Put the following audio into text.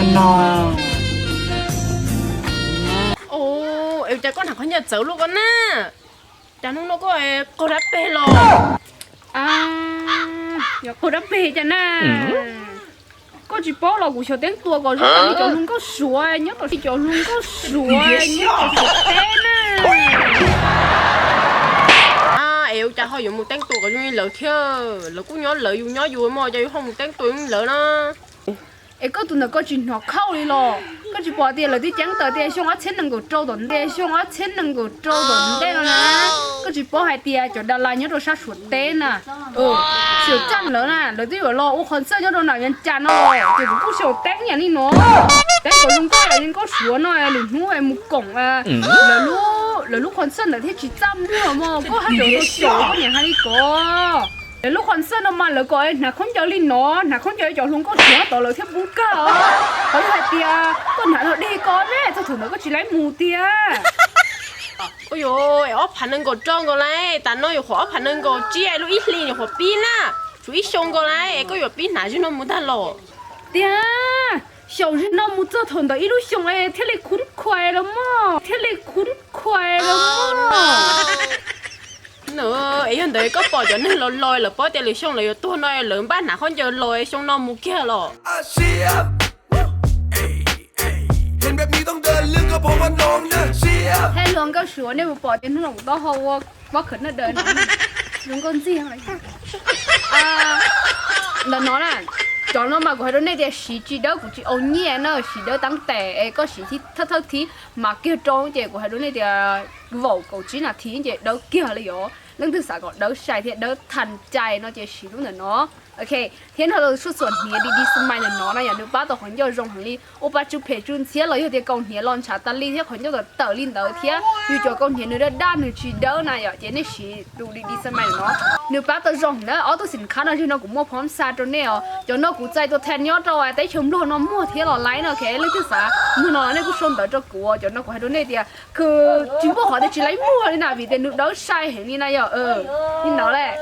Ua cas koj hnav qhov ncauj txawv luaj koj na? Cas hnub no koj qaug dab peg los? Yog qaug dab peg cas na? Koj tsis paub los kuv xyaum teeb tua kom zoo li cov hluas nkauj Suav nyob rau, cov hluas nkauj Suav nyob rau Suav teb na. Es ua cas ho yuav mus teeb tua kom zoo li lawv thiab? Lawv kuj nyob lawv, yus nyob yus, muaj cas yus ho mus teeb tua zoo li lawv na? Es koj tus ntawd koj tsis hnov khauj li los? Koj tsis pom tias lawv twb ceeb tawm tias xyoo ob txhiab nees nkaum rau tom ntej, xyoo ob txhiab nees nkaum rau tom ntej no na. Koj tsis paub hais tias cov das las nyob rau sab Suav teb na, xyaum txaj lawv na, lawv twb yuav los ua qhov txawj nyob rau nram Vias Cas no, ces kuv kuj xyaum teeb yam li no. Teeb kom zoo nkauj yam li nkauj Suav no, lwm hnub mus koom lawv lub qhov txawj ntawd thiaj tsis txaj muag mog. Koj haj tseem tau xyaum koj niam hais li ko. Lawv lub qhov txawj no mas lawv kom hnav khaub ncaws li no, hnav khaub ncaws cov hluas nkauj Suav tod lawv thiaj pub kag os. Qhov hais tias koj hnav los deg ko ne, txog thaum ntawd koj tsis laib mus tiag. Ua yuav ob phav nees nkaum rau nkaus lauj, tas no yuav qhuav ob phav nees nkaum tsib, lub ib hlis yuav qhuav pib na, tshuav ib xyoo nkaus lauj, koj yuav pib hnav zim no mus tag los? Tiag, xyaum zim no mus txog thaum ntawd ib lub xyoo thiaj li khub khuais los mog, thiaj li khub khuais los mog. Es yog ntawd koj pom cov neeg los los lawv paub tias lwm xyoo lawv yuav tuag no lawv npaj hnav khaub ncaws los xyoo no mus kiag los? Hais hluas nkauj Suav, nej puas pom tias hnub no kuv taub hau ua pob khaws naj daws no zoo nkauj ntxiag? Ntawm no na, cov no mas kuv hais rau nej tias siv tsis dawb kuv tsis au nyiaj na, siv dawb tab tes es koj siv thawj thawj thib mas kiag rau ces kuv hais rau nej tias vaum kaum tsib nas this ces dawb kiag li os. Leej twg xav kom dawb sai thiab dawb thas cai no ces siv lub ntawm no. Ok, thiab no lawv suj xuam hniav D D Smile ntawm no na yom, nws pab tau qhov ncauj zoo heev li, ua pa tsu phem tsu ntxhiab los yog tias kaus hniav los ntshav tas li thiab qhov ncauj tawm tawm li ntawd thiab yus cov kaus hniav nws daj daj nws tsis dawb na yom, ces nej siv tus D D Smile ntawm no, nws pab tau zoo heev na. Ob tug xim khab no zeg no kuv muaj phom xa rau nej os, cov no kuv txais tuas thas nyob rau teb chaws Nplog no muag thiab los laiv no, ok, leej twg xav muag no los nej kuj sau ntawv rau kuv, cov no kuv hais rau nej tias kws tsis npuaj qhov tias tsis laib muag li na vim tias nws dawb sai heev li na yom, li no lawm.